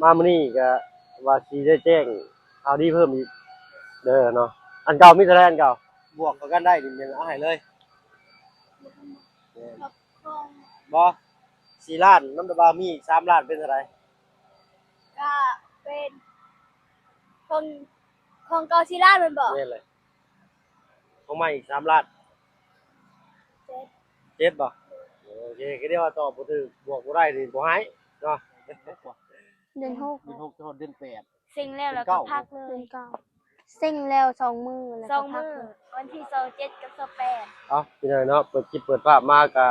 ມາມື້ນີ້ກະວ່າຊິໄດ້ແຈ້ງຂ່າວດີເພີ່ມອີກເດີເນາະ. ອັນເກົ່າມີເທົ່າໃດ ອັນເກົ່າ? ບວກເຂົ້າກັນໄດ້ນີ້ແມ່ນເອົາໃຫ້ເລີຍ. ບໍ່ ສີ່ລ້ານ ນຳຕາບ່າວມີອີກສາມລ້ານ ເປັນເທົ່າໃດ? ກະເປັນຂອງ ຂອງເກົ່າສີ່ລ້ານແມ່ນບໍ່? ແມ່ນເລີຍ. ຂອງໃໝ່ອີກສາມລ້ານ. ເຈັດ ເຈັດບໍ່? ໂອເຄ ກະດຽວວ່າຕອບບໍ່ຖືກ ບວກບໍ່ໄດ້ນີ້ບໍ່ໃຫ້ເນາະ. ເດືອນຫົກ ເດືອນຫົກຈະຮອດເດືອນແປດ ເຊັງແລ້ວແລ້ວກໍພັກເລີຍ. ເດືອນເກົ້າ ເຊັງແລ້ວສອງມື້ແລ້ວກໍພັກເລີຍ ສອງມື້ ວັນທີຊາວເຈັດກັບຊາວແປດ. ເອົ້າ ພີ່ນ້ອງເນາະ ເປີດຄລິບເປີດພາບມາກະ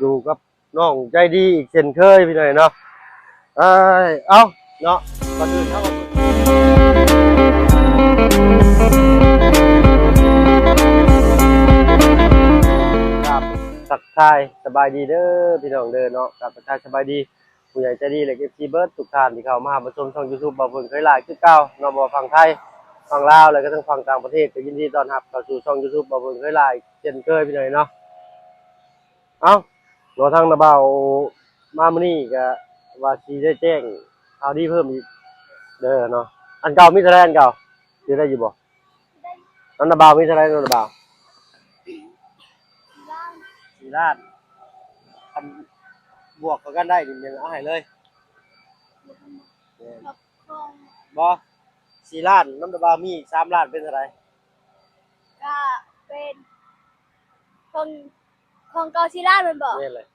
ຢູ່ກັບ ນ້ອງໃຈດີອີກເຊັ່ນເຄີຍ ພີ່ນ້ອງເນາະ. ເອີຍ ເອົ້າ ເນາະ ກ່ອນອື່ນເຮົາກໍກາບທັກທາຍສະບາຍດີເດີພີ່ນ້ອງເດີເນາະ, ກາບທັກທາຍສະບາຍດີຜູ້ໃຫຍ່ໃຈດີ ແລະ ເອັຟຊີ ເບິດທຸກທ່ານທີ່ເຂົ້າມາຮັບມາຊົມຊ່ອງ YouTube ບ່າວເພິ່ງເຄີຍຫຼ້າຄືເກົ່າເນາະ, ບໍ່ວ່າຝັ່ງໄທ ຝັ່ງລາວ ແລະ ກະທັງຝັ່ງຕ່າງປະເທດ ກໍຍິນດີຕ້ອນຮັບເຂົ້າສູ່ຊ່ອງ YouTube ບ່າວເພິ່ງເຄີຍຫຼ້າເຊັ່ນເຄີຍ ພີ່ນ້ອງເນາະ. ເອົ້າ ເນາະ ທາງນ້າບ່າວມາມື້ນີ້ກະວ່າຊິໄດ້ແຈ້ງຂ່າວດີເພີ່ມອີກເດີເນາະ. ອັນເກົ່າມີເທົ່າໃດ ອັນເກົ່າ? ຊື້ໄດ້ຢູ່ບໍ່? ໄດ້. ນຳນ້າບ່າວມີເທົ່າໃດ ນຳນ້າບ່າວ? ສີ່ລ້ານ. ສີ່ລ້ານ ຄັນບວກເຂົ້າກັນໄດ້ນີ້ແມ່ນເອົາໃຫ້ເລີຍ. ແມ່ນ. ບໍ່ ສີ່ລ້ານ ນຳນ້າບ່າວມີອີກສາມລ້ານ ເປັນເທົ່າໃດ? ກະເປັນຂອງ ຂອງເກົ່າສີ່ລ້ານແມ່ນບໍ່? ແມ່ນເລີຍ.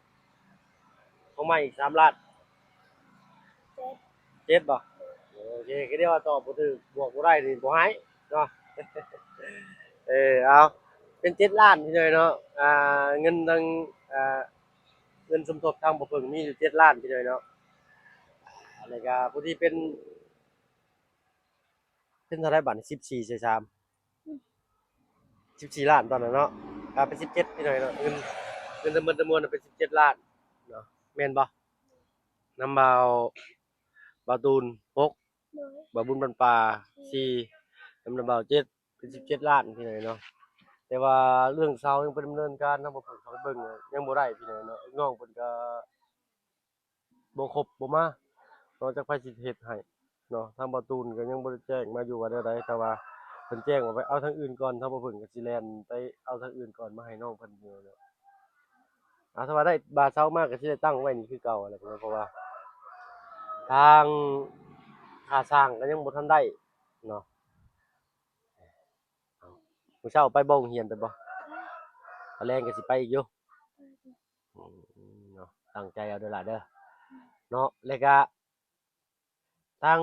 ຂອງໃໝ່ອີກສາມລ້ານ. ເຈັດ. ເຈັດບໍ່? ໂອເຄ ກະດຽວວ່າຕອບບໍ່ຖືກ ບວກບໍ່ໄດ້ນີ້ບໍ່ໃຫ້ເນາະ. ເອີ ເອົາ ເປັນເຈັດລ້ານ ພີ່ນ້ອງເນາະ. ອ່າ ເງິນທາງ ອ່າ ເງິນສົມທົບທາງບ່າວເພິ່ງມີຢູ່ເຈັດລ້ານ ພີ່ນ້ອງເນາະ. ແລ້ວກະຜູ້ທີ່ເປັນ ເປັນເທົ່າໃດບາດນີ້? ສິບສີ່ໃສ່ສາມ ອືມ ສິບສີ່ລ້ານຕອນນັ້ນເນາະ, ກາຍເປັນສິບເຈັດ ພີ່ນ້ອງເນາະ. ເງິນ ເງິນທັງໝົດທັງມວນເປັນສິບເຈັດລ້ານເນາະ ແມ່ນບໍ່? ນຳບ່າວ ບ່າວຕູນ ຫົກ ໂດຍ ບ່າວບຸນບັນປາ ສີ່ ນຳ ນຳບ່າວ ເຈັດ ເປັນສິບເຈັດລ້ານ ພີ່ນ້ອງເນາະ. ແຕ່ວ່າເລື່ອງເຊົ່າຍັງບໍ່ດຳເນີນການ ທາງບ່າວເພິ່ງເຂົ້າໄປເບິ່ງຍັງບໍ່ໄດ້ ພີ່ນ້ອງເນາະ, ນ້ອງເພິ່ນກະ ບໍ່ຄົບບໍ່ມາເນາະ, ຈັກໃຜຊິເຮັດໃຫ້ເນາະ. ທາງບ່າວຕູນກໍຍັງບໍ່ໄດ້ແຈ້ງມາຢູ່ວ່າແນວໃດ, ຖ້າວ່າເພິ່ນແຈ້ງວ່າໄປເອົາທາງອື່ນກ່ອນ ທາງບ່າວເພິ່ງກໍຊິແລ່ນໄປເອົາທາງອື່ນກ່ອນມາໃຫ້ນ້ອງເພິ່ນຢູ່ເນາະ. ອ່າ ຖ້າວ່າໄດ້ບ່າວເຊົ່າມາກໍຊິໄດ້ຕັ້ງໄວ້ນີ້ຄືເກົ່າແຫຼະ ເພາະວ່າທາງຄ່າສ້າງກໍຍັງບໍ່ທັນໄດ້ເນາະ. ມື້ເຊົ້າໄປບໍ່ ໂຮງຮຽນໄປບໍ່? ຕອນແລງກໍຊິໄປອີກຢູ່. ອືມ ເນາະ ຕັ້ງໃຈເອົາເດີຫຼ້າເດີເນາະ. ແລ້ວກະທາງ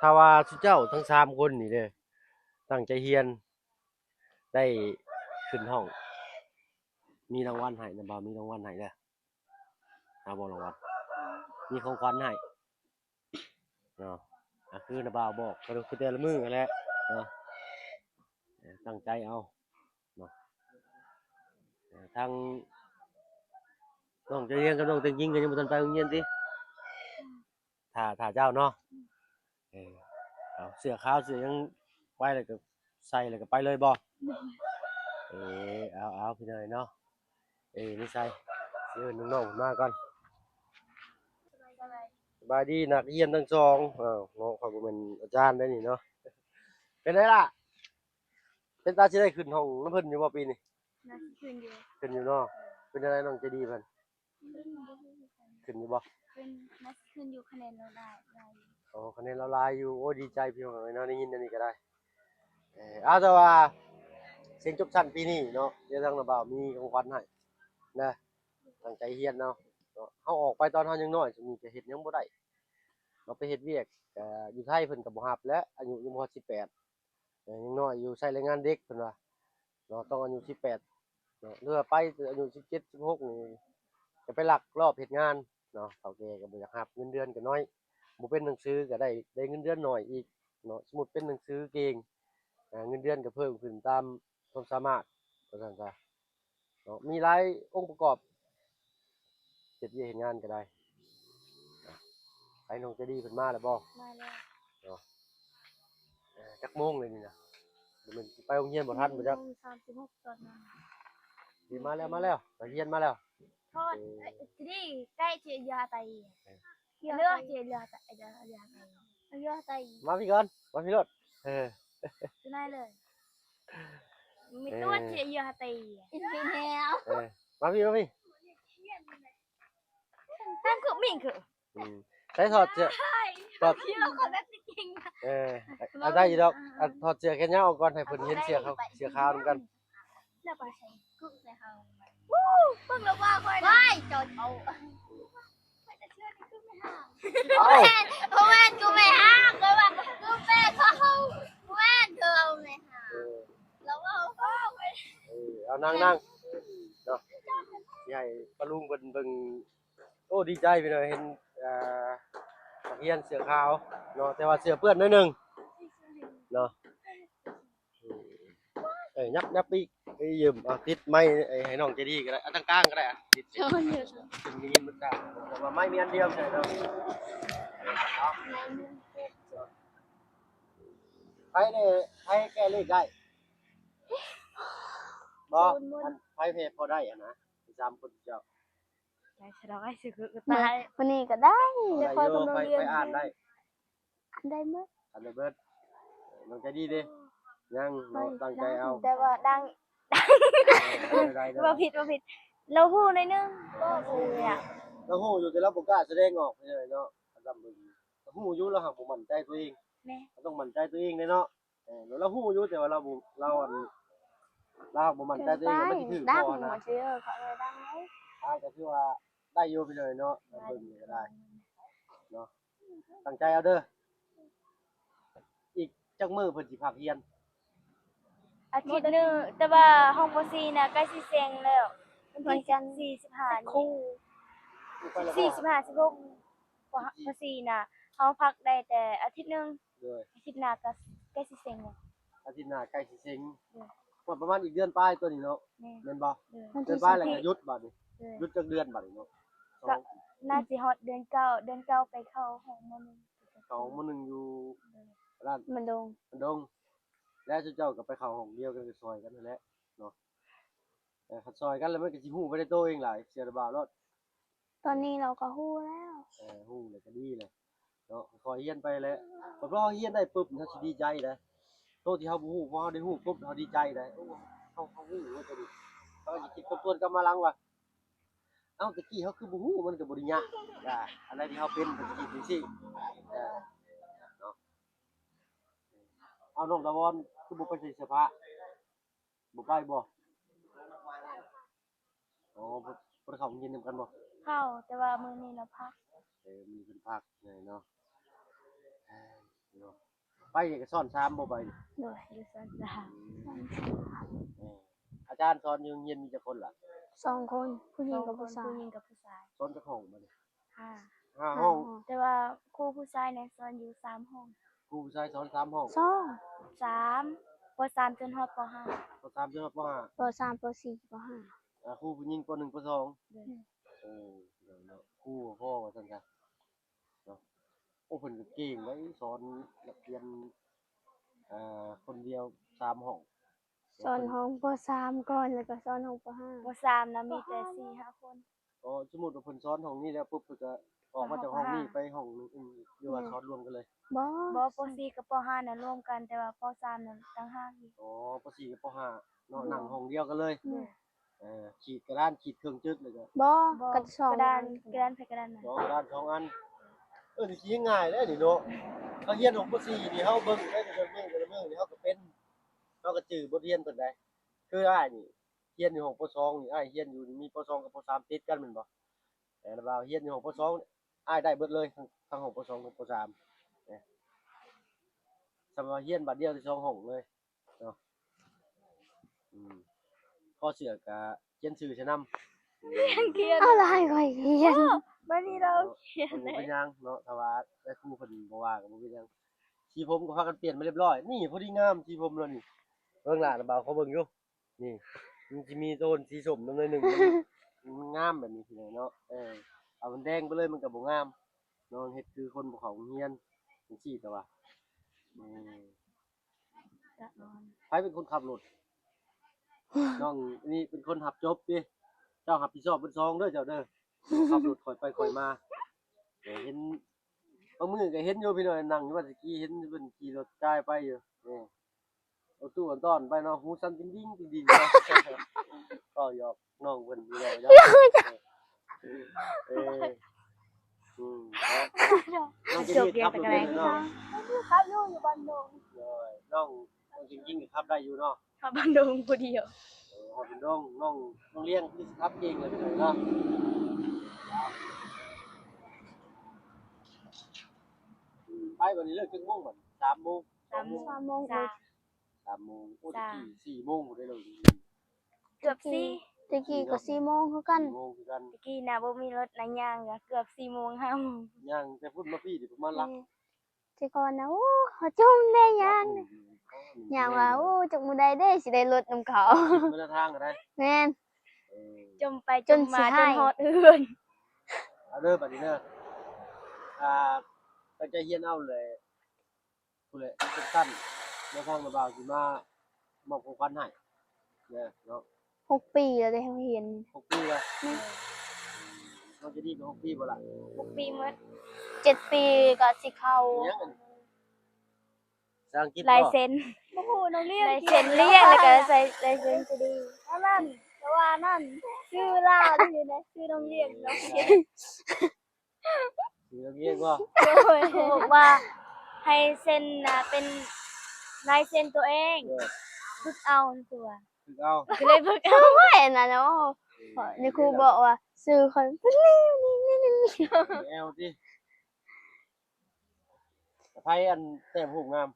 ຖ້າວ່າຊຸມເຈົ້າທັງສາມຄົນນີ້ເດີ ຕັ້ງໃຈຮຽນ ໄດ້ຂຶ້ນຫ້ອງ ມີລາງວັນໃຫ້ນຳບ່າວ ມີລາງວັນໃຫ້ເດີ. ເອົາບໍ່ລາງວັນ ມີຂອງຂວັນໃຫ້ເນາະ. ກໍຄືນ້າບ່າວບອກ ກໍຄືແຕ່ລະມື້ຫັ້ນແຫຼະເນາະ. ເອີ ຕັ້ງໃຈເອົາເນາະ. ເອີ ທາງນ້ອງຈະຮຽນກັບນ້ອງເຕັງຈິງກໍຍັງບໍ່ທັນໄປໂຮງຮຽນຕິ? ຖ້າ ຖ້າເຈົ້າເນາະ. ເອີ ເອົາເສື້ອຂາວເສື້ອຫຍັງໄປແລ້ວກໍໃສ່ແລ້ວກໍໄປເລີຍບໍ່? ເອີ ເອົາ ເອົາ ພີ່ນ້ອງເນາະ. ເອີ ນີ້ໃສ່ ຊິເອີ້ນນ້ອງໆມາກ່ອນ. ສະບາຍດີ ສະບາຍດີ ນັກຮຽນທັງສອງ. ເອີ ເນາະ ຂ້ອຍບໍ່ແມ່ນອາຈານໄດ໋ນີ້ເນາະ. ເປັນໃດລະ? ເປັນຕາຊິໄດ້ຂຶ້ນຫ້ອງນຳເພິ່ນຢູ່ບໍ່ປີນີ້? ໜ້າຊິຂຶ້ນຢູ່. ຂຶ້ນຢູ່ເນາະ. ເປັນຈັ່ງໃດ ນ້ອງໃຈດີເພິ່ນ? ຂຶ້ນຢູ່ບໍ່? ຂຶ້ນ ໜ້າຊິຂຶ້ນຢູ່ ຄະແນນລາວຫຼາຍ ຫຼາຍຢູ່. ໂອ້ ຄະແນນລາວຫຼາຍຢູ່. ໂອ້ ດີໃຈພີ່ນ້ອງເອີຍເນາະ ໄດ້ຍິນອັນນີ້ກໍໄດ້. ເອີ ເອົາ ແຕ່ວ່າເສັງຈົບຊັ້ນປີນີ້ເນາະ ດຽວທາງນ້າບ່າວມີຂອງຂວັນໃຫ້ນະ. ຕັ້ງໃຈຮຽນເນາະ. ເນາະ ເຮົາອອກໄປຕອນເຮົາຍັງນ້ອຍ ຊ່ວງນີ້ກໍເຮັດຫຍັງບໍ່ໄດ້ເນາະ. ໄປເຮັດວຽກ ກໍຢູ່ໄທເພິ່ນກໍບໍ່ຮັບແຫຼະ ອາຍຸຍັງບໍ່ຮອດສິບແປດ ເອີ ຍັງນ້ອຍຢູ່ ໃຊ້ແຮງງານເດັກເພິ່ນວ່າເນາະ. ຕ້ອງອາຍຸສິບແປດເນາະ ຫຼືວ່າໄປອາຍຸສິບເຈັດ ສິບຫົກນີ້ ຈະໄປລັກລອບເຮັດງານເນາະ. ເຖົ້າແກ່ກໍບໍ່ຢາກຮັບ ເງິນເດືອນກໍນ້ອຍ ບໍ່ເປັນໜັງສືກໍໄດ້ ໄດ້ເງິນເດືອນໜ້ອຍອີກເນາະ. ສົມມຸດເປັນໜັງສືເກັ່ງ ເງິນເດືອນກໍເພີ່ມຂຶ້ນຕາມຄວາມສາມາດ ວ່າຊັ້ນຊະ. ເນາະ ມີຫຼາຍອົງປະກອບ ເຮັດວຽກເຮັດງານກໍໄດ້. ໄປ ນ້ອງໃຈດີເພິ່ນມາແລ້ວບໍ່? ມາແລ້ວເນາະ. ເອີ ຈັກໂມງແລ້ວນີ້ນະ? ບໍ່ແມ່ນໄປໂຮງຮຽນບໍ່ທັນບໍ່ຈັກ. ໂມງສາມສິບຫົກຕອນນັ້ນ. ດີ ມາແລ້ວ ມາແລ້ວ ໄປຮຽນມາແລ້ວ. ໂທດ ເອີ ເອີ ດີ ໃກ້ຈະຢາໄຕ. ເອີ ເຫຼືອ ເຫຼືອ ເຫຼືອ ເຫຼືອ ເຫຼືອ ມາພີ້ກ່ອນ ມາພີ້ໂລດ ເອີ ຕົວນັ້ນເລີຍ ມີຕົວ ເອີ ເຫຼືອ ເຫຼືອ ອີກແລ້ວ ເອີ ມາພີ້ ມາພີ້ ຕາມຄືມິງຄື ອືມ ໃສ່ຖອດເສື້ອ ຖອດ ທີ່ເຮົາຂໍແບບຈິງ ເອີ ເອົາໄດ້ຢູ່ດອກ ອາ ຖອດເສື້ອແຂນຍາວອອກກ່ອນ ໃຫ້ເພິ່ນເຫັນເສື້ອເຂົາ ເສື້ອຂາວນຳກັນ ແລ້ວໄປໃສ່ກຸ້ງໃສ່ເຮົາ ວູ້ ເບິ່ງແລ້ວວ່າຂ້ອຍ ວ້າຍ ເຈົ້າ ເອົາ ຂ້ອຍຈະເຊື່ອໃນກຸ້ງແມ່ຮ້າງ ເອົ້າ ບໍ່ແມ່ນ ບໍ່ແມ່ນກຸ້ງແມ່ຮ້າງ ຂ້ອຍວ່າກຸ້ງແມ່ເຂົາ ບໍ່ແມ່ນ ເຂົາແມ່ຮ້າງ ເອີ ລາວເວົ້າ ເອີ ເອົານັ່ງ ນັ່ງເນາະ ຊິໃຫ້ປ້າລຸງເພິ່ນເບິ່ງ ໂອ້ ດີໃຈພີ່ນ້ອງ ເຫັນ ເອີ ນັກຮຽນເສື້ອຂາວເນາະ ແຕ່ວ່າເສື້ອເປື້ອນໜ້ອຍໜຶ່ງເນາະ ເອີ ຍັບ ຍັບໄປອີກ ໄປຢືມ ເອົາ ຕິດໄມໃຫ້ນ້ອງໃຈດີກໍໄດ້ ເອົາທາງກາງກໍໄດ້ ຕິດ ເປັນມີເບິດ ແຕ່ວ່າໄມມີອັນດຽວໃສ່ເນາະ ໃຜແດ່ ໃຜແກ້ເລກໄດ້ ບໍ່ ອັນ ໃຜແພ້ພໍໄດ້ຫັ້ນນະ ສາມຄົນເຈົ້າ ໄດ້ຊະດອກ ອ້າຍຊື່ຄືຕາຍ ຜູ້ນີ້ກໍໄດ້ ໄດ້ຢູ່ ຂ້ອຍ ຂ້ອຍອ່ານໄດ້ ອ່ານໄດ້ໝົດ ອ່ານໄດ້ເບິດ ເອີ ນ້ອງໃຈດີເດ້ ຍັງ ເນາະ ຕັ້ງໃຈເອົາ ແຕ່ວ່າດັງ ເອີ ບໍ່ຜິດ ບໍ່ຜິດ ລາວຮູ້ໜ້ອຍໜຶ່ງ ເອີ ລາວຮູ້ຢູ່ ແຕ່ລາວບໍ່ກ້າສະແດງອອກ ເນາະ ລາວຮູ້ຢູ່ ລາວຫາກບໍ່ໝັ້ນໃຈຕົວເອງ ແມ່ນ ລາວຕ້ອງໝັ້ນໃຈຕົວເອງເດ້ເນາະ ເອີ ລາວຮູ້ຢູ່ ແຕ່ວ່າລາວບໍ່ ລາວ ອັນ ລາວບໍ່ໝັ້ນໃຈຕົວເອງ ມັນຊິຖືກບໍ່ນະ ອ້າຍກໍຖືວ່າໄດ້ຢູ່ພີ່ນ້ອງເນາະ ເບິ່ງນີ້ກໍໄດ້ເນາະ ຕັ້ງໃຈເອົາເດີ ອີກຈັກມື້ເພິ່ນຊິພັກຮຽນ? ອາທິດໜຶ່ງ ແຕ່ວ່າຫ້ອງ ປໍສີ່ ນະ ໃກ້ຊິເສັງແລ້ວ ວັນທີສິບສີ່ ສິບຫ້ານີ້ ສິບສີ່ ສິບຫ້າ ສິບຫົກ ປໍສີ່ ນະ ເຮົາພັກໄດ້ແຕ່ອາທິດໜຶ່ງ ໂດຍ ອາທິດໜ້າກໍໃກ້ຊິເສັງແລ້ວ ອາທິດໜ້າໃກ້ຊິເສັງ ໂດຍ ຮອດປະມານອີກເດືອນປາຍຕົວນີ້ເນາະ ແມ່ນ ແມ່ນບໍ່? ໂດຍ ເດືອນປາຍແລ້ວກໍຢຸດບາດນີ້ ໂດຍ ຢຸດຈັກເດືອນບາດນີ້ເນາະ? ກໍໜ້າຊິຮອດເດືອນເກົ້າ ເດືອນເກົ້າໄປເຂົ້າຫ້ອງ ມໍໜຶ່ງ ເຂົ້າ ມໍໜຶ່ງຢູ່ ໂດຍ ບ້ານ ບ້ານດົງ ບ້ານດົງ ແລ້ວເຈົ້າກໍໄປເຂົ້າຫ້ອງດຽວກັນ ກໍຊ່ອຍກັນຫັ້ນແຫຼະເນາະ ເອີ ຄັນຊ່ອຍກັນແລ້ວມັນກໍຊິຮູ້ໄປໃນໂຕເອງຫຼາຍ ເຊື່ອແຕ່ບ່າວໂລດ ຕອນນີ້ລາວກໍຮູ້ແລ້ວ ເອີ ຮູ້ແລ້ວກໍດີແລ້ວເນາະ ຄ່ອຍຮຽນໄປແຫຼະ ພໍເຮົາຮຽນໄດ້ປຶບ ເຮົາຊິດີໃຈໄດ໋ ໂຕທີ່ເຮົາບໍ່ຮູ້ ພໍເຮົາໄດ້ຮູ້ປຶບ ເຮົາດີໃຈໄດ໋ ໂອ້ ເຮົາ ເຮົາຮູ້ເວີ້ຍ ໂຕນີ້ ເຮົາຊິຄິດທົບທວນກັບມາຫຼັງວ່າ ເອົ້າ ແຕ່ກີ້ເຮົາຄືບໍ່ຮູ້ ມັນກໍບໍ່ໄດ້ຍາກ ອາ ອັນໃດທີ່ເຮົາເປັນ ກໍຊິຄິດຈັ່ງຊີ້ ເອີ ເນາະ ເອົາ ນ້ອງຕາວອນ ຄືບໍ່ໄປໃສ່ເສື້ອຜ້າ? ບໍ່ໄປບໍ່? ອໍ ບໍ່ ບໍ່ໄດ້ເຂົ້າໂຮງຮຽນນຳກັນບໍ່? ເຂົ້າ ແຕ່ວ່າມື້ນີ້ລາວພັກ ເອີ ມື້ນີ້ເພິ່ນພັກເນາະ ເນາະ ໄປນີ້ກໍຊ້ອນສາມບໍ່ໄປນີ້? ໂດຍ ຢູ່ຊ້ອນສາມ ອືມ ເອີ ອາຈານສອນຢູ່ໂຮງຮຽນມີຈັກຄົນລະ? ສອງຄົນ ຜູ້ຍິງກັບຜູ້ຊາຍ ຜູ້ຍິງກັບຜູ້ຊາຍ ສອນຈັກຫ້ອງບັດນີ້? ຫ້າ ຫ້າຫ້ອງ ແຕ່ວ່າຄູຜູ້ຊາຍນະສອນຢູ່ສາມຫ້ອງ ຄູຜູ້ຊາຍສອນສາມຫ້ອງ ສອງ ສາມ ປໍສາມຈົນຮອດປໍຫ້າ ປໍສາມຈົນຮອດປໍຫ້າ ປໍສາມ ປໍສີ່ ປໍຫ້າ ອ່າ ຄູຜູ້ຍິງປໍໜຶ່ງ ປໍສອງ ໂດຍ ເອີ ເນາະ ຄູກໍພໍວ່າຊັ້ນຊະເນາະ ໂອ້ ເພິ່ນກໍເກັ່ງເດ້ ສອນນັກຮຽນ ອ່າ ຄົນດຽວສາມຫ້ອງ ສອນຫ້ອງປໍສາມກ່ອນ ແລ້ວກໍສອນຫ້ອງປໍຫ້າ ປໍສາມນະມີແຕ່ສີ່ຫ້າຄົນ ອໍ ສົມມຸດວ່າເພິ່ນສອນຫ້ອງນີ້ແລ້ວປຸບ ເພິ່ນກໍອອກມາຈາກຫ້ອງນີ້ໄປຫ້ອງອື່ນ ຫຼືວ່າສອນລວມກັນເລີຍ? ບໍ່ ປໍສີ່ກັບປໍຫ້ານະລວມກັນ ແຕ່ວ່າປໍສາມນະຕ່າງຫາກອີກ ອໍ ປໍສີ່ກັບປໍຫ້າເນາະ ນັ່ງຫ້ອງດຽວກັນເລີຍ ໂດຍ ເອີ ຂີດກະດານ ຂີດເຄື່ອງຈຶກ ແລ້ວກໍ ບໍ່ ບໍ່ ກະດານ ກະດານໃຜກະດານມັນ ສອງ ກະດານສອງອັນ ເອີ ນີ້ຊິງ່າຍເດ້ນີ້ເນາະ ເຮົາຮຽນຫ້ອງປໍສີ່ນີ້ ເຮົາເບິ່ງໄດ້ແຕ່ເມືອງ ແຕ່ເມືອງນີ້ ເຮົາກໍເປັນ ເຮົາກໍຈື່ບົດຮຽນເພິ່ນໄດ້ ຄືອ້າຍນີ້ ຮຽນຢູ່ຫ້ອງປໍສອງນີ້ ອ້າຍຮຽນຢູ່ນີ້ມີປໍສອງກັບປໍສາມຕິດກັນແມ່ນບໍ່? ແຕ່ລະວ່າຮຽນຢູ່ຫ້ອງປໍສອງ ອ້າຍໄດ້ເບິດເລີຍ ທັງ ທັງຫ້ອງປໍສອງ ທັງປໍສາມ ເອີ ສ່ຳວ່າຮຽນບາດດຽວໄດ້ສອງຫ້ອງເລີຍເນາະ ອືມ ຄໍເສື້ອກະຂຽນຊື່ໃສ່ນຳ ຂຽນ ເອົາລາຍຂ້ອຍຂຽນ ໂອ້ ບາດນີ້ລາວຂຽນ ເອີ ບໍ່ເປັນຫຍັງເນາະ ຖ້າວ່າໄດ້ຄູເພິ່ນບໍ່ວ່າກໍບໍ່ເປັນຫຍັງ ສີຜົມກໍພາກັນປ່ຽນມາລຽບຮ້ອຍ ນີ້ພໍດີງາມສີຜົມລາວນີ້ ເບິ່ງຫຼ້ານະ ບ່າວຂໍເບິ່ງຢູ່ ນີ້ ມັນຊິມີໂທນສີສົ້ມນຳໜ້ອຍໜຶ່ງ ມັນ ມັນງາມແບບນີ້ພີ່ນ້ອງເນາະ ເອີ ເອົາມັນແດງໄປເລີຍມັນກໍບໍ່ງາມເນາະ ເຮັດຄືຄົນບໍ່ເຂົ້າໂຮງຮຽນຈັ່ງຊີ້ ແຕ່ວ່າ ເອີ ໃຜເປັນຄົນຂັບລົດ? ນ້ອງນີ້ເປັນຄົນຮັບຈົບຕິ ເຈົ້າຮັບຜິດຊອບເບິດສອງເດີເຈົ້າເດີ ຂັບລົດຂ້ອຍໄປຂ້ອຍມາ ເຫັນ ບາງມື້ກໍເຫັນຢູ່ພີ່ນ້ອງ ນັ່ງຢູ່ບ້ານແຕ່ກີ້ ເຫັນເພິ່ນຂີ່ລົດຈາຍໄປຢູ່. ເອີ ໂອ້ ຕູ້ອັນຕອນໄປເນາະ ຫູສັ່ນຕິງດິງຕິງດິງເນາະ. ກໍຢອກນ້ອງເພິ່ນຢູ່ແລ້ວເນາະ. ເອີ ອືມ ເນາະ ນ້ອງເຈນນີ້ຂັບລົດເປັນເນາະ. ຂັບຢູ່ ຢູ່ບ້ານດົງ. ໂດຍ ນ້ອງ ນ້ອງຈິງໆກໍຂັບໄດ້ຢູ່ເນາະ. ຂັບບ້ານດົງຜູ້ດຽວ. ໂອ້ ຮອດບ້ານດົງ ນ້ອງ ນ້ອງລ້ຽງຄືຊິຂັບເກັ່ງເລີຍເນາະ. ໄປບັດນີ້ເລີກຈັກໂມງບັດ? ສາມໂມງ ສາມໂມງ ສາມໂມງ ສາມໂມງ. ໂອ້ ແຕ່ກີ້ສີ່ໂມງພຸ້ນເດ້ເລີກ. ເກືອບສີ່ ແຕ່ກີ້ກໍສີ່ໂມງຄືກັນ ສີ່ໂມງຄືກັນ. ແຕ່ກີ້ນະບໍ່ມີລົດນະ ຍ່າງກໍເກືອບສີ່ໂມງ ຫ້າໂມງ. ຍ່າງແຕ່ພຸ້ນມາພີ້ນີ້ປະມານຫຼັກ ແຕ່ກ່ອນນະ ໂອ້ ເຮົາຈຸ່ມໄດ້ຍ່າງ ຍ່າງວ່າ ໂອ້ ຈັກມື້ໃດເດ້ຊິໄດ້ລົດນຳເຂົາ. ເດີນທາງກໍໄດ້ ແມ່ນ ເອີ ຈົ່ມໄປຈົ່ມມາຈົນຮອດເຮືອນ. ເອົາເດີ ບັດນີ້ເດີ ອ່າ ຕັ້ງໃຈຮຽນເອົາແຫຼະ ພຸ້ນແຫຼະ ເຈັດຊັ້ນ ແນວທາງນ້າບ່າວຊິມາມອບຂອງຂວັນໃຫ້ເດີເນາະ. ຫົກປີແລ້ວເດ້ ເຮົາຮຽນ ຫົກປີແລ້ວ. ແມ່ນ ນ້ອງເຈນນີ້ກໍຫົກປີບໍ່ລະ? ຫົກປີໝົດ ເຈັດປີກໍຊິເຂົ້າ ຫຍັງອັນ ພາສາອັງກິດ ລາຍເຊັນ ບໍ່ຮູ້ ນ້ອງລ້ຽງ ລາຍເຊັນລ້ຽງ ແລ້ວກໍລາຍ ລາຍເຊັນຈະດີ ອັນນັ້ນ ແຕ່ວ່ານັ້ນ ຊື່ລາວນີ້ນະ ຊື່ນ້ອງລ້ຽງເນາະ. ຊື່ນ້ອງລ້ຽງບໍ່? ໂດຍ ຄູບອກວ່າໃຫ້ເຊັນນະ ເປັນລາຍເຊັນຕົວເອງ ເອີ ຝຶກເອົາຕົວະ ຝຶກເອົາ ກໍເລີຍຝຶກເອົາ ໂອ້ຍ ອັນນັ້ນ ໂອ້ ເອີ ນີ້ຄູບອກວ່າຊື່ຂ້ອຍເປັນນີ້ ນີ້ ນີ້ ນີ້ ແອວຕິ. ໃຜອັນແຕ້ມຮູບງາມ?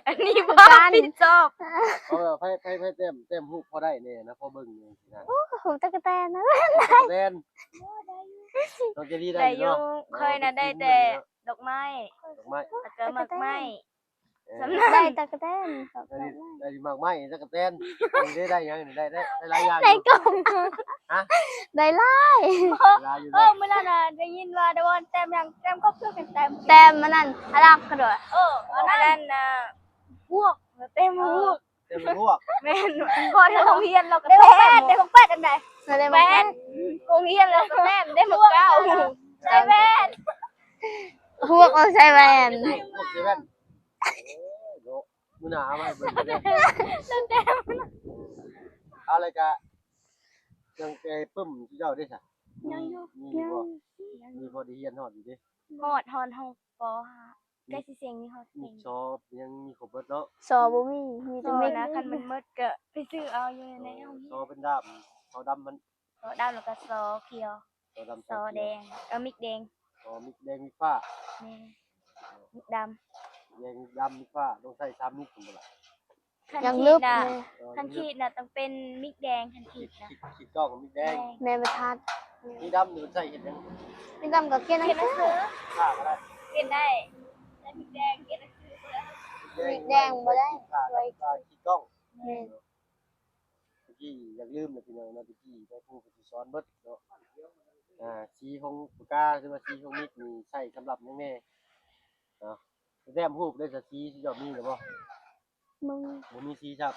ອັນນີ້ບໍ່ຮັບຜິດຊອບ. ເອີ ໃຜ ໃຜ ໃຜແຕ້ມ ແຕ້ມຮູບພໍໄດ້ແດ່ນະ ພໍເບິ່ງແດ່ຊີ້ນະ. ໂອ້ ຮູບຕັກກະແຕນນະ ຕັກກະແຕນ. ນ້ອງເຈນນີ້ໄດ້ຢູ່ເນາະ. ຂ້ອຍນະໄດ້ແຕ່ດອກໄມ້ ດອກໄມ້ ແລ້ວກໍໝາກໄມ້. ເອີ ສ່ຳນັ້ນ ໄດ້ຕັກກະແຕນ ໄດ້ ໄດ້ໝາກໄມ້ ຕັກກະແຕນ ໄດ້ ໄດ້ຫຍັງ ໄດ້ ໄດ້ ໄດ້ຫຼາຍຢ່າງ ໄດ້ ຢູ່ ກົງ ຮະ ໄດ້ຫຼາຍ ໄດ້ຫຼາຍຢູ່. ເອີ ເນາະ ມື້ນັ້ນນະໄດ້ຍິນວ່າດາວອນແຕ້ມຫຍັງ ແຕ້ມຄອບເຄືອກັນ ແຕ້ມ ແຕ້ມອັນນັ້ນ ອາຣັບກະໂດດ. ເອີ ອັນນັ້ນນະ ພວກ ແຕ້ມພວກ ເອີ ແຕ້ມພວກ ແມ່ນ ຮອດໂຮງຮຽນລາວກໍໄດ້ແປດ ໄດ້ແປດອັນໃດ ໄດ້ແປດ ໂຮງຮຽນລາວກໍແຕ້ມ ໄດ້ໝວກເກົ້າ ໃສ່ແວ່ນ ພວກເອົາໃສ່ແວ່ນ ພວກໃສ່ແວ່ນ. ໂອ້ຍເນາະ ມື້ໜ້າເອົາມາໃຫ້ເບິ່ງເດີ ແຕ້ມ ເອົາ ແລ້ວກະຍັງແຕ່ປຶ້ມເຈົ້າເດ້ຊະ? ຍັງຢູ່ ມີຢູ່ບໍ່? ຍັງ ມີພໍໄດ້ຮຽນຮອດຢູ່ເດ້ ຮອດ ຮອດຫ້ອງ ປໍຫ້າ ໃກ້ຊິເສັງນີ້ ຮອດເສັງ ສອບຍັງມີຄົບເບິດເນາະ. ສອບໍ່ມີ ມີແຕ່ເມັກ ຄັນມັນໝົດກໍໄປຊື້ເອົາຢູ່ໃນຫ້ອງຮຽນ ສອເປັນດ້າມ ສອດຳມັນ ສອດຳ ແລ້ວກໍສອຂຽວ ສອດຳ ສອແດງ ສອຂຽວ ເອີ ມິກແດງ ອໍ ມິກແດງ ມິກຟ້າ ແມ່ນ ມິກດຳ ແດງ ມິກດຳ ມິກຟ້າ ຕ້ອງໃຊ້ສາມມິກພຸ້ນບໍ່ລະ? ຄັນຂີດນະ ເອີ ຄັນຂີດນະຕ້ອງເປັນມິກແດງ ຄັນຂີດນະ ຂີດ ຂີດກ້ອງກັບມິກແດງ ແມ່ນ ແມ່ນ ບັນທັດ. ມີດຳນີ້ເພິ່ນໃຊ້ເຮັດຫຍັງ? ມີດຳກໍຂຽນໜັງສື ຂຽນໜັງສື ຂຽນໄດ້ ໃຊ້ມີແດງ ຂຽນໜັງສືບໍ່ໄດ້ ມີແດງບໍ່ໄດ້ ຂີດກ້ອງ ແມ່ນ ຕະກີ້ຢາກລືມແລ້ວພີ່ນ້ອງເນາະ ຕະກີ້ແມ່ຄູເພິ່ນຊິສອນເບິດເນາະ ອ່າ ສີຂອງປາກກາ ຫຼືວ່າສີຂອງມິກນີ້ໃຊ້ສຳລັບຫຍັງແດ່ເນາະ? ແຕ້ມຮູບເດ້ ສະ ສີເຈົ້າມີແລ້ວບໍ່? ບໍ່ມີ ບໍ່ມີສີຊ້ຳ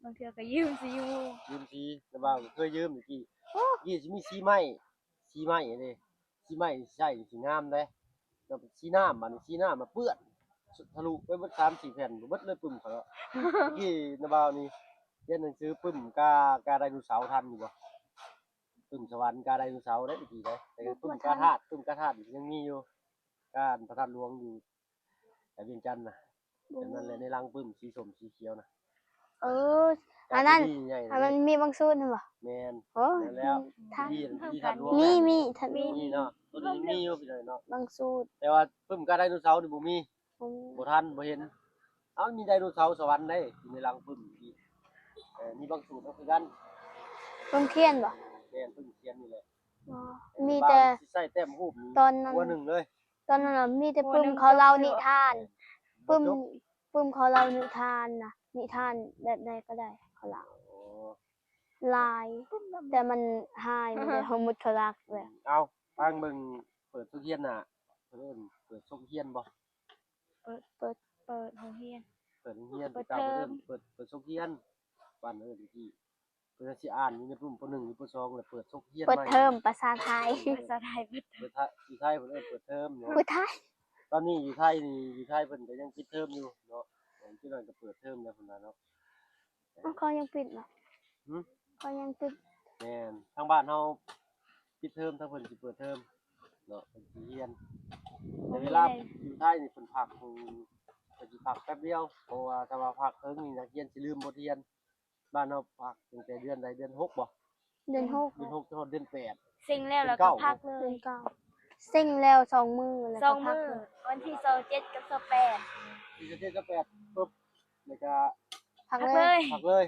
ບາງເທື່ອກໍຢືມສີໝູ່ ຢືມສີ ແຕ່ວ່າເຄີຍຢືມຕະກີ້ ຕະກີ້ຊິມີສີໄມ້ ສີໄມ້ເດ້ ສີໄມ້ໃຊ້ຊິງາມເດ້ ແລ້ວສີນ້ຳ ບາດນີ້ສີນ້ຳມາເປື້ອນ ທະລຸໄປເບິດສາມສີ່ແຜ່ນ ເບິດເລີຍປຶ້ມເຂົາເນາະ ຕະກີ້ນະບ່າວນີ້ຮຽນໜັງສືປຶ້ມກາ ກາໄດໂນເສົາ ທັນຢູ່ບໍ່? ປຶ້ມສະຫວັນ ກາໄດໂນເສົາເດ້ ຕະກີ້ເດ້ ແຕ່ປຶ້ມກາທາດ ປຶ້ມກາທາດຍັງມີຢູ່ ກາພະທາດຫຼວງຢູ່ ແຖວວຽງຈັນນະ ແຖວນັ້ນແຫຼະ ໃນລັງປຶ້ມສີສົ້ມສີຂຽວນະ ເອີ ອັນນັ້ນ ອັນນັ້ນມີບັງສູດຫັ້ນບໍ່? ແມ່ນ ໂອ້ ນັ້ນແລ້ວ ທີ່ ທີ່ທາດຫຼວງ ມີ ມີ ມີເນາະ ໂຕນີ້ມີຢູ່ພີ່ນ້ອງເນາະ ບັງສູດ ແຕ່ວ່າປຶ້ມກາໄດໂນເສົານີ້ບໍ່ມີ ບໍ່ທັນ ບໍ່ເຫັນ ເອົ້າ ມີໄດໂນເສົາສະຫວັນເດ້ ຢູ່ໃນລັງປຶ້ມອີກ ເອີ ມີບັງສູດນຳຄືກັນ ປຶ້ມຂຽນບໍ່? ແມ່ນ ປຶ້ມຂຽນນີ້ແຫຼະ ອໍ ມີແຕ່ ຊິໃຊ້ແຕ້ມຮູບນີ້ ຕອນນັ້ນ ຫົວໜຶ່ງເລີຍ ຕອນນັ້ນນະ ມີແຕ່ປຶ້ມເຂົາເລົ່ານິທານ ປຶ້ມ ປຶ້ມເຂົາເລົ່ານິທານນະ ນິທານແບບໃດກໍໄດ້ເຂົາເລົ່າ ຫຼາຍ ແຕ່ມັນຫາຍ ມັນໄດ້ເຮົາໝົດເຂົາລັກແລ້ວ ເອົາ ຟັງເບິ່ງ ເປີດສົກຮຽນນະ ເພິ່ນເອີ້ນເປີດສົກຮຽນບໍ່? ເປີດ ເປີດ ເປີດໂຮງຮຽນ ເປີດໂຮງຮຽນ ເປີດເທີມ ເປີດ ເປີດສົກຮຽນ ບ້ານເອີ້ນຕະກີ້ ເພິ່ນຊິອ່ານຢູ່ໃນປ ປ ໜຶ່ງ ຫຼື ປ ສອງ ແລ້ວເປີດສົກຮຽນໃໝ່ ເປີດເທີມພາສາໄທ ພາສາໄທ ເປີດເທີມ ຢູ່ໄທເພິ່ນເອີ້ນເປີດເທີມເນາະ ຢູ່ໄທ ຕອນນີ້ຢູ່ໄທນີ້ ຢູ່ໄທເພິ່ນກໍຍັງປິດເທີມຢູ່ເນາະ ອີກໜ້ອຍກໍເປີດເທີມແລ້ວເພິ່ນວ່າເນາະ ເຂົາຍັງປິດເນາະ ຫື? ເຂົາຍັງປິດ ແມ່ນ ທາງບ້ານເຮົາປິດເທີມ ທາງເພິ່ນຊິເປີດເທີມເນາະ ເພິ່ນຊິຮຽນ ແຕ່ເວລາຢູ່ໄທນີ້ເພິ່ນພັກ ເພິ່ນຊິພັກແປັບດຽວ ເພາະວ່າຖ້າວ່າພັກເຖິງນີ້ນັກຮຽນຊິລືມບົດຮຽນ ບ້ານເຮົາພັກຕັ້ງແຕ່ເດືອນໃດ ເດືອນຫົກບໍ່? ເດືອນຫົກ ເດືອນຫົກຈົນຮອດເດືອນແປດ ເສັງແລ້ວ ເດືອນເກົ້າ ແລ້ວກໍພັກເລີຍ ເດືອນເກົ້າ ເສັງແລ້ວສອງມື້ ແລ້ວກໍພັກເລີຍ ສອງມື້ ວັນທີຊາວເຈັດກັບຊາວແປດ ວັນທີຊາວເຈັດ ຊາວແປດ ປຶບ ແລ້ວກໍພັກເລີຍ ພັກເລີຍ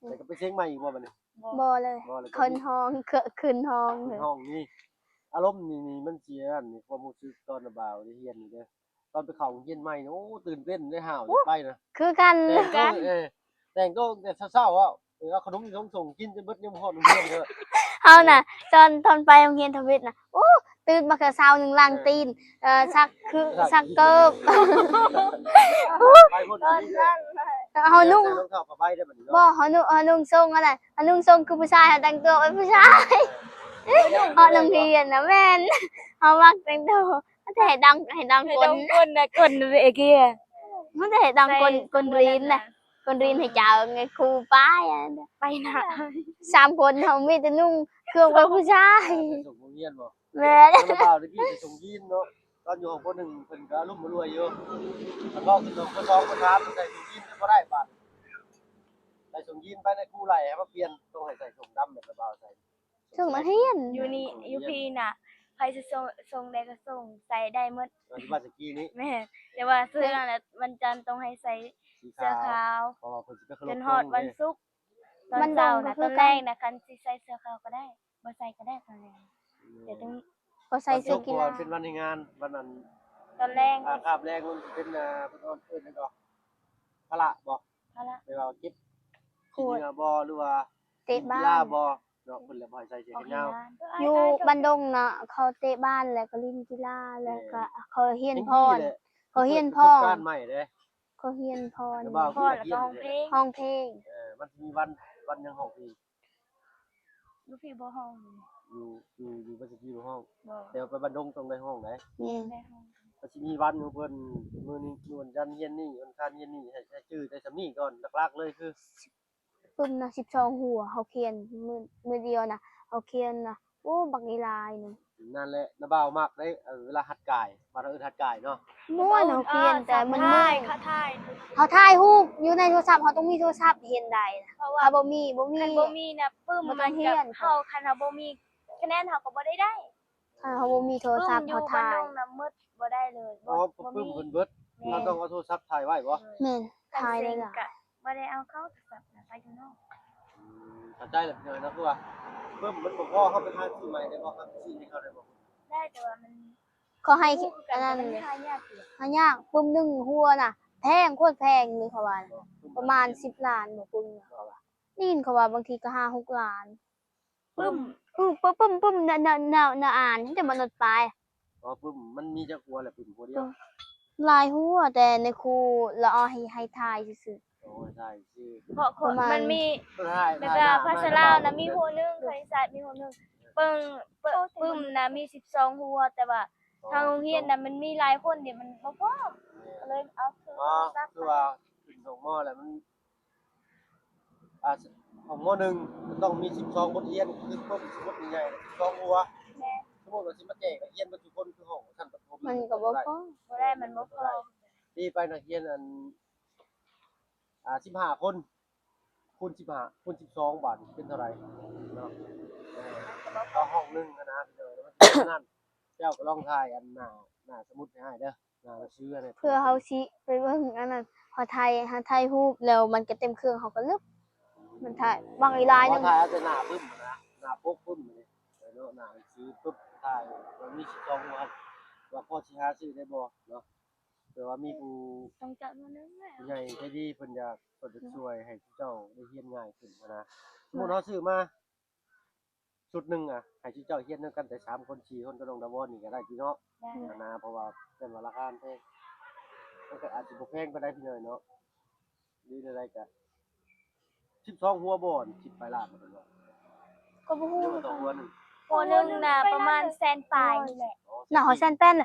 ແລ້ວກໍໄປເສັງໃໝ່ອີກບໍ່ບັດນີ້? ບໍ່ເລີຍ ບໍ່ເລີຍ ຂຶ້ນຫ້ອງ ຂຶ້ນຫ້ອງ ຂຶ້ນຫ້ອງນີ້ ອາລົມນີ້ ນີ້ມັນຊິອັນນັ້ນ ຄວາມຮູ້ສຶກຕອນນ້າບ່າວໄດ້ຮຽນນີ້ເດີ ຕອນໄປເຂົ້າໂຮງຮຽນໃໝ່ນີ້ ໂອ້ ຕື່ນເຕັ້ນໄດ້ຫ້າວ ໂອ້ ໄດ້ໄປນະ ຄືກັນ ແຕ່ງໂຕ ເອີ ແຕ່ງໂຕຕັ້ງແຕ່ເຊົ້າໆ ເອົາ ເອົາຂະໜົມສົ່ງ ສົ່ງກິນຈົນເບິດ ຍັງບໍ່ຮອດໂຮງຮຽນເດີ ເຮົານະ ຕອນ ຕອນໄປໂຮງຮຽນທຳອິດນະ ໂອ້ ຕື່ນມາແຕ່ເຊົ້າໜຶ່ງ ລ້າງຕີນ ເອີ ຊັກຄື ຊັກເກີບ ໄປພຸ້ນ ເຮົານຸ່ງ ໃສ່ລອງເທ້າຜ້າໃບໄດ້ບັດນີ້ເນາະ ບໍ່ ເຮົານຸ່ງ ເຮົານຸ່ງຊົງຫັ້ນນະ ເຮົານຸ່ງຊົງຄືຜູ້ຊາຍ ເຮົາແຕ່ງຕົວເປັນຜູ້ຊາຍ ຮອດໂຮງຮຽນນະ ແມ່ນ ເຮົາມັກແຕ່ງຕົວ ມັນຈະໃຫ້ດັງ ໃຫ້ດັງ ໃຫ້ດັງກົ້ນ ກ້ນນະ ກົ້ນເອເກຍ ມັນຈະໃຫ້ດັງກົ້ນ ໃສ່ ກົ້ນລີນນະ ກົ້ນລີນໃຫ້ເຈົ້າໄງ ຄູປ້າຍ ໄປນະ ສາມຄົນເຮົາມີແຕ່ນຸ່ງເຄື່ອງຂອງຜູ້ຊາຍ ໃສ່ສົ່ງໂຮງຮຽນບໍ່? ແມ່ນ ລາວຕະກີ້ໃສ່ສົ່ງຢີນເນາະ ຕອນຢູ່ຫ້ອງ ປ ໜຶ່ງ ເພິ່ນກໍອາລົມມາລວຍຢູ່ ຄັນເວົ້າຂຶ້ນຫ້ອງ ປ ສອງ ປ ສາມ ໃສ່ສົ່ງຢີນກໍບໍ່ໄດ້ບາດ ໃສ່ສົ່ງຢີນໄປນະ ຄູໄລ່ໃຫ້ມາປ່ຽນ ຕ້ອງໃຫ້ໃສ່ສົ່ງດຳແບບລາວໃສ່ ສົ່ງນັກຮຽນ ຢູ່ນີ້ ຢູ່ພີ້ນະ ໃຜຊິສົ່ງ ສົ່ງໃດກໍສົ່ງ ໃສ່ໄດ້ໝົດ ວ່າຊິວ່າສະກີນີ້ ແມ່ນ ແຕ່ວ່າເສື້ອນັ້ນນະ ວັນຈັນຕ້ອງໃຫ້ໃສ່ເສື້ອຂາວ ເພາະວ່າເພິ່ນຊິໄປເຄົາລົບ ຈົນຮອດວັນສຸກ ຕອນເຊົ້ານະ ຕອນແລງນະ ຄັນຊິໃສ່ເສື້ອຂາວກໍໄດ້ ບໍ່ໃສ່ກໍໄດ້ຕອນແລງ ແຕ່ຕ້ອງ ບໍ່ໃສ່ເສື້ອກິລາ ເປັນວັນແຮງງານ ວັນນັ້ນ ຕອນແລງ ອາ ຄາບແລງມັນຊິເປັນ ອາ ເພິ່ນເອີ້ນຫຍັງກໍ ພາລະບໍ່? ພາລະ ແປວ່າເກັບຂີ້ເຫຍື້ອບໍ່ ຫຼືວ່າເຕະບານກິລາບໍ່ເນາະ ເພິ່ນລະບໍ່ໃຫ້ໃສ່ເສື້ອແຂນຍາວ ຢູ່ບ້ານດົງນະ ເຂົາເຕະບານ ແລ້ວກໍຫຼິ້ນກິລາ ແລ້ວກໍເຂົາຮຽນຟ້ອນ ເຂົາຮຽນຟ້ອນ ເຂົາຮຽນຟ້ອນ ແລ້ວກໍຮ້ອງເພງ ເອີ ມັນຊິມີວັນ ວັນຫຍັງຮ້ອງເພງ ຢູ່ພີ້ບໍ່ຮ້ອງ ຢູ່ ຢູ່ ຢູ່ບ້ານສະກີບໍ່ຮ້ອງ ແຕ່ວ່າໄປບ້ານດົງຕ້ອງໄດ້ຮ້ອງໃດ ແມ່ນ ມັນຊິມີວັນຂອງເພິ່ນ ມື້ນີ້ ມື້ວັນຈັນຮຽນນີ້ ວັນອັງຄານຮຽນນີ້ ໃຫ້ ໃຫ້ຈື່ແຕ່ສ່ຳນີ້ກ່ອນ ຫຼັກໆເລີຍຄື ປຶ້ມນະ ສິບສອງຫົວ ເຮົາຂຽນມື້ ມື້ດຽວນະ ເຮົາຂຽນນະ ໂອ້ ບັກໃຫຍ່ຫຼາຍໜຶ່ງ ນັ້ນແຫຼະ ນ້າບ່າວມັກໄດ໋ ເວລາຫັດກາຍ ບ້ານເຮົາເອີ້ນຫັດກາຍເນາະ ມ່ວນ ເຮົາຂຽນແຕ່ມັນມ່ວນ ເຮົາຖ່າຍຮູບຢູ່ໃນໂທລະສັບ ເຮົາຕ້ອງມີໂທລະສັບເຫັນໄດ້ນະ ເພາະວ່າ ຖ້າບໍ່ມີ ບໍ່ມີ ຄັນບໍ່ມີນະ ປຶ້ມມັນກໍ ເຮົາ ຄັນເຮົາບໍ່ມີຄະແນນເຮົາກໍບໍ່ໄດ້ໄດ້ ຖ້າເຮົາບໍ່ມີໂທລະສັບ ປຶ້ມຢູ່ບ້ານດົງນະ ເຮົາຖ່າຍ ໝົດ ບໍ່ໄດ້ເລີຍ ບໍ່ ບໍ່ມີ ປຶ້ມເພິ່ນເບິດ ແມ່ນ ເຮົາຕ້ອງເອົາໂທລະສັບຖ່າຍໄວ້ບໍ່? ແມ່ນ ຖ່າຍໄດ້ລະ ບໍ່ໄດ້ເອົາເຂົ້າໂທລະສັບນະ ໄປຢູ່ນອກ ອືມ ເຂົ້າໃຈແລ້ວພີ່ນ້ອງເນາະ ຄືວ່າປຶ້ມມັນບໍ່ພໍ ເຮົາໄປຫາຊື້ໃໝ່ໄດ້ບໍ່? ເຮົາຊື້ໃຫ້ເຂົາໄດ້ບໍ່? ໄດ້ ແຕ່ວ່າມັນ ເຂົາໃຫ້ອັນນັ້ນ ມັນຫາຍາກຢູ່ ຫາຍາກ ປຶ້ມໜຶ່ງຫົວນະ ແພງ ໂຄດແພງເລີຍເຂົາວ່າ ປະມານສິບລ້ານບໍ່ ປຶ້ມນະ ເຂົາວ່າ ໄດ້ຍິນເຂົາວ່າບາງທີກໍຫ້າຫົກລ້ານ ປຶ້ມ ປຶ້ມ ປຶ້ມ ປຶ້ມ ນະ ນະ ນະ ນະອານ ແຕ່ບໍ່ນອດປາຍ ອໍ ປຶ້ມ ມັນມີຈັກຫົວແຫຼະ ປຶ້ມຫົວດຽວ? ຫຼາຍຫົວ ແຕ່ໃນຄູລະເອົາໃຫ້ ໃຫ້ຖ່າຍຊື່ໆ ອໍ ໃຫ້ຖ່າຍຊື່ ເພາະ ປະມານ ມັນມີ ແບບວ່າພາສາລາວນະມີຫົວໜຶ່ງ ຄະນິດສາດມີຫົວໜຶ່ງ ປຶ້ມ ປຶ້ມນະມີສິບສອງຫົວ ແຕ່ວ່າທາງໂຮງຮຽນນະມັນມີຫຼາຍຄົນເດ ມັນບໍ່ພໍ ກໍເລີຍເອົາໂທລະສັບ ຄືວ່າຂຶ້ນສອງມໍແລ້ວມັນ ອ່າ ຂອງມໍໜຶ່ງມັນຕ້ອງມີສິບສອງບົດຮຽນ ຄືເພິ່ນສົມມຸດໃຫຍ່ໆ ສິບສອງຫົວ ແມ່ນ ສົມມຸດວ່າຊິມາແຈກນັກຮຽນເບິດທຸກຄົນ ຄືຫ້ອງຊັ້ນປະຖົມ ມັນກໍບໍ່ພໍ ບໍ່ໄດ້ ມັນບໍ່ພໍ ຕີໄປນັກຮຽນອັນ ອ່າ ສິບຫ້າຄົນ ຄູນສິບຫ້າ ຄູນສິບສອງ ບາດນີ້ເປັນເທົ່າໃດເນາະ ເອີ ຕໍ່ຫ້ອງໜຶ່ງຫັ້ນນະ ພີ່ນ້ອງ ມັນຊິເປັນນັ້ນ ເຈົ້າກໍລອງຖ່າຍອັນໜ້າ ໜ້າສະໝຸດໃຫ້ອ້າຍເດີ ໜ້າໜັງສືຫັ້ນແຫຼະ ເພື່ອເຮົາຊິໄປເບິ່ງອັນນັ້ນ ເຮົາຖ່າຍ ເຮົາຖ່າຍຮູບແລ້ວມັນກໍເຕັມເຄື່ອງ ເຮົາກໍລຶບ ມັນຖ່າຍບາງອີຫຼາຍໜຶ່ງ ຖ່າຍເອົາແຕ່ໜ້າປຶ້ມນະ ໜ້າປົກປຶ້ມນີ້ເນາະ ໜ້າໜັງສືປຶ້ມ ຖ່າຍວ່າມີສິບສອງຫົວ ວ່າພໍຊິຫາຊື້ໄດ້ບໍ່ເນາະ ແຕ່ວ່າມີຜູ້ ຕ້ອງຈັດມື້ໜຶ່ງແລ້ວ ຜູ້ໃຫຍ່ໃຈດີເພິ່ນຢາກ ເພິ່ນຈະຊ່ວຍໃຫ້ເຈົ້າໄດ້ຮຽນງ່າຍຂຶ້ນຫັ້ນນະ ສົມມຸດເຮົາຊື້ມາ ຊຸດໜຶ່ງອະ ໃຫ້ເຈົ້າຮຽນນຳກັນແຕ່ສາມຄົນສີ່ຄົນກັບນ້ອງດາວອນນີ້ກໍໄດ້ຕິເນາະ ໄດ້ ຫັ້ນນະ ເພາະວ່າເພິ່ນວ່າລາຄາມັນແພງ ມັນກໍອາດຊິບໍ່ແພງປານໃດພີ່ນ້ອງເນາະ ຫຼືແນວໃດກໍ ສິບສອງຫົວບໍ່ ສິບປາຍລ້ານບໍ່? ກໍບໍ່ຮູ້ຄືກັນ ຫົວໜຶ່ງ ຫົວໜຶ່ງນະປະມານແສນປາຍນີ້ແຫຼະ. ໜ້າ ແສນແປດ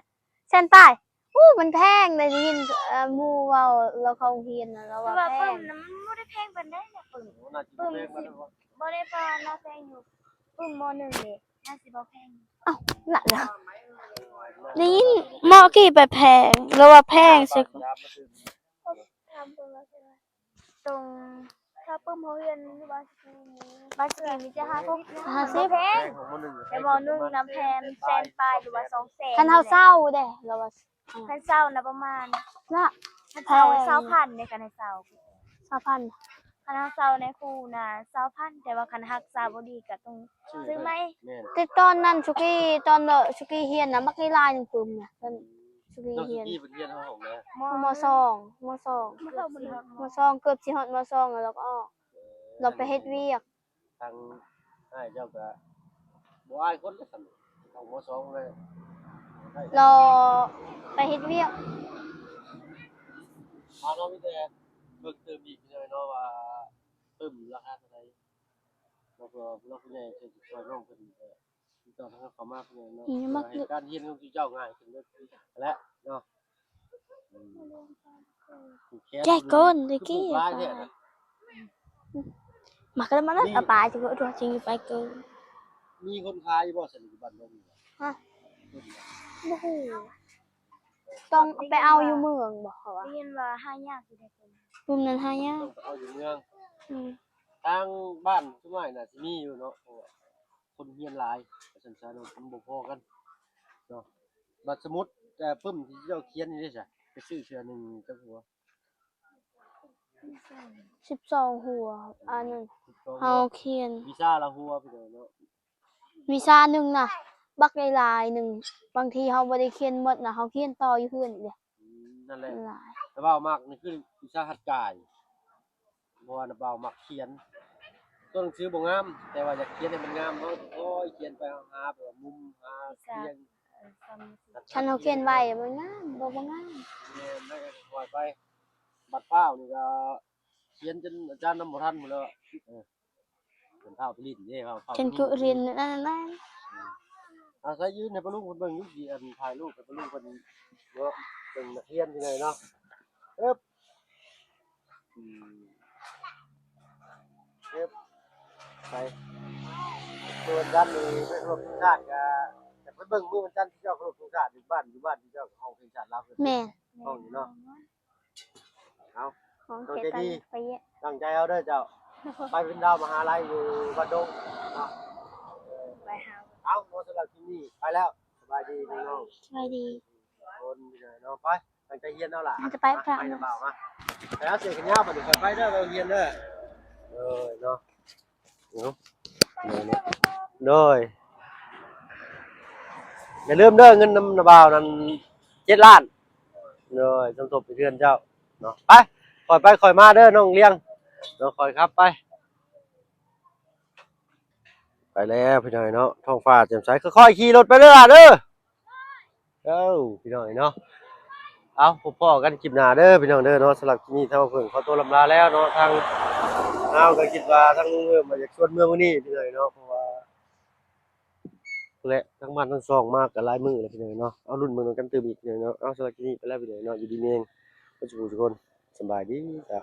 ແສນປາຍ. ໂອ້ ມັນແພງເດ້ ໄດ້ຍິນ ເອີ່ ໝູ່ເວົ້າ ລາວເຂົ້າໂຮງຮຽນນະ ລາວວ່າແພງ. ແຕ່ວ່າປຶ້ມນະ ມັນບໍ່ໄດ້ແພງປານໃດນະປຶ້ມ. ໂອ້ ໜ້າຈະບໍ່ແພງປານໃດ. ປຶ້ມຊິບໍ່ໄດ້ປານນາແພງຢູ່ ປຶ້ມ ມໍໜຶ່ງເດ້ ໜ້າຊິບໍ່ແພງ. ເອົ້າ ລະ ລະ ໄດ້ຍິນໝໍ້ກີ້ໄປແພງ ລາວວ່າແພງຊິ. ຖາມເບິ່ງວ່າ ຕົງ ຖ້າປຶ້ມເຮົາຮຽນຢູ່ບ້ານສະກີນີ້ ບ້ານສະກີມີແຕ່ຫ້າສິບ ຫ້າສິບ ບໍ່ແພງ. ແຕ່ມໍໜຶ່ງນະແພງແສນປາຍ ຫຼືວ່າສອງແສນ. ຄັນເຮົາເຊົ່າເດ້ ລາວວ່າ ຄັນເຊົ່ານະປະມານ ລະ ຄັນເຊົ່າ ແພງ ຊາວພັນເດ້ ຄັນໃຫ້ເຊົ່າ ຊາວພັນ. ຄັນເຮົາເຊົ່າໃນຄູ່ນະຊາວພັນ ແຕ່ວ່າຄັນຮັກສາບໍ່ດີກໍຕ້ອງຊື້ໃໝ່. ແມ່ນ ແຕ່ຕອນນັ້ນສຸກີ ຕອນເລີກສຸກີຮຽນນະ ບັກຫຼາຍໆ ໜຶ່ງປຶ້ມນະ ຕອນສຸກີຮຽນ ສຸກີເພິ່ນຮຽນຫ້ອງໃດ? ມໍສອງ ມໍສອງ ມໍສອງ ເກືອບຊິຮອດມໍສອງແລ້ວ ລາວກໍອອກ. ເອີ ລາວໄປເຮັດວຽກ. ທາງອ້າຍເຈົ້າກໍບໍ່ອາຍຄົນເດ້ຊັ້ນ ເຂົ້າມໍສອງເລີຍ ລາວໄປເຮັດວຽກ. ເອົາເນາະ ມີແຕ່ເບິ່ງຕື່ມອີກໜ້ອຍເນາະວ່າ ປຶ້ມລາຄາເທົ່າໃດເນາະ ເພື່ອຜູ້ຫຼັກຜູ້ໃຫຍ່ຊ່ອຍນ້ອງເພິ່ນ ຕິດຕໍ່ທາງເຮົາເຂົ້າມາເພື່ອເນາະ ເພື່ອໃຫ້ການຮຽນຂອງເຈົ້າງ່າຍຂຶ້ນເດີ ແຫຼະເນາະ. ອືມ ແຈກກ້ອນຕະກີ້ ມາກໍໄດ້ມາແລ້ວ ເອົາປາຊິບໍ່ຕົວຈິງໄປເກີນ. ມີຄົນຂາຍຢູ່ບໍ່ຊັ້ນຢູ່ບ້ານດອງນີ້? ຮະ ບໍ່ຮູ້ ຕ້ອງໄປເອົາຢູ່ເມືອງບໍ່ ເຂົາວ່າ ໄດ້ຍິນວ່າຫາຍາກຢູ່ໃດ ປຶ້ມນັ້ນຫາຍາກ ຕ້ອງໄປເອົາຢູ່ເມືອງ. ອືມ ທາງບ້ານສ່ວນຫຼາຍໜ້າຊິມີຢູ່ເນາະ ເພາະວ່າຄົນຮຽນຫຼາຍ ວ່າຊັ້ນຊະເນາະ ມັນບໍ່ພໍກັນເນາະ. ບັດສະມຸດ ແຕ່ປຶ້ມທີ່ເຈົ້າຂຽນນີ້ເດ້ຊະ ໄປຊື້ເທື່ອໜຶ່ງຈັກຫົວ? ສິບສອງຫົວ ອັນນັ້ນ ສິບສອງຫົວ ເຮົາຂຽນ ວິຊາລະຫົວ ພີ່ນ້ອງເນາະ. ວິຊາໜຶ່ງນະ ບັກຫຼາຍໆໜຶ່ງ ບາງທີເຮົາບໍ່ໄດ້ຂຽນໝົດນະ ເຮົາຂຽນຕໍ່ຢູ່ເຮືອນອີກເດ້. ອືມ ນັ້ນແຫຼະ ຫຼາຍ ແຕ່ວ່າມັກນີ້ຄືວິຊາຫັດກາຍ ເພາະວ່ານ້າບ່າວມັກຂຽນ ຕົວໜັງສືບໍ່ງາມ ແຕ່ວ່າຢາກຂຽນໃຫ້ມັນງາມ ເຮົາກໍຄ່ອຍຂຽນໄປ ເຮົາຫາແບບວ່າມຸມ ຫາຄຽງ ຄັນເຮົາຂຽນໄວມັນງາມ ບໍ່ ບໍ່ງາມ. ແມ່ນ ແລ້ວກໍຄ່ອຍໄປ ບັດຟ້າວນີ້ກໍຂຽນຈົນອາຈານນຳບໍ່ທັນພຸ້ນແລ້ວ. ເອີ ເພິ່ນພາໄປຫຼິ້ນເດ້ ພາ ພາໄປຫຼິ້ນ ເພິ່ນກໍຫຼິ້ນນັ້ນນະ. ອືມ ອາໄສຢືນໃຫ້ປ້າລຸງເພິ່ນເບິ່ງຢູ່ ຊິອັນຖ່າຍຮູບໃຫ້ປ້າລຸງເພິ່ນເນາະ ເບິ່ງນັກຮຽນຢູ່ໃນເນາະ. ເອີບ ອືມ ເອີບ ໄປ ມື້ວັນຈັນນີ້ໄປເຄົາລົບທງຊາດ ກະຢາກໄປເບິ່ງມື້ວັນຈັນທີ່ເຈົ້າເຄົາລົບທງຊາດຢູ່ບ້ານ ຢູ່ບ້ານທີ່ເຈົ້າຮ້ອງເພງຊາດລາວ. ແມ່ນ ຮ້ອງຢູ່ເນາະ. ເອົາ ຂອງ ນ້ອງໃຈດີ ໃຈດີ ໄປເຍະ ຕັ້ງໃຈເອົາເດີເຈົ້າ ໄປເປັນດາວມະຫາໄລຢູ່ບ້ານດົງເນາະ. ໄປຫາ ເອົາ ເນາະ ສຳລັບຄລິບນີ້ໄປແລ້ວ ສະບາຍດີພີ່ນ້ອງ ສະບາຍດີ ຄົນເນາະ. ໄປ ຕັ້ງໃຈຮຽນເອົາຫຼ້າ ມັນຈະໄປ ໄປນຳບ່າວມາ ໄປເອົາເສື້ອແຂນຍາວ ບາດນີ້ຂ້ອຍໄປເດີ ໄປໂຮງຮຽນເດີ. ເອີ ເນາະ ເນາະ ໂດຍ ຢ່າລືມເດີ ເງິນນຳນ້າບ່າວນັ້ນເຈັດລ້ານ ໂດຍ ສົມທົບໃຫ້ເຮືອນເຈົ້າເນາະ. ໄປ ຄ່ອຍໄປຄ່ອຍມາເດີນ້ອງລຽງເນາະ ຄ່ອຍຂັບໄປ. ໄປແລ້ວພີ່ນ້ອງເນາະ ທ້ອງຟ້າແຈ່ມໃສ ຄ່ອຍໆຂີ່ລົດໄປເດີຫຼ້າເດີ. ເອີ ພີ່ນ້ອງເນາະ ເອົາ ພົບພໍ້ກັນຄລິບໜ້າເດີພີ່ນ້ອງເດີເນາະ. ສຳລັບຄລິບນີ້ທາງເພິ່ນຂໍຕົວລຳລາແລ້ວເນາະ ທາງເຮົາກໍຄິດວ່າທາງລຸງເອີມວ່າຢາກຊວນເມືອມື້ນີ້ພີ່ນ້ອງເນາະ ເພາະວ່າ ແລະ ທາງບ້ານທາງຊ່ອງມາກໍຫຼາຍມື້ແລ້ວພີ່ນ້ອງເນາະ. ເອົາ ລຸ້ນເບິ່ງນຳກັນຕື່ມອີກພີ່ນ້ອງເນາະ. ເອົາ ສຳລັບຄລິບນີ້ໄປແລ້ວພີ່ນ້ອງເນາະ ຢູ່ດີມີແຮງເບິດສູ່ຜູ້ສູ່ຄົນ ສະບາຍດີເຈົ້າ.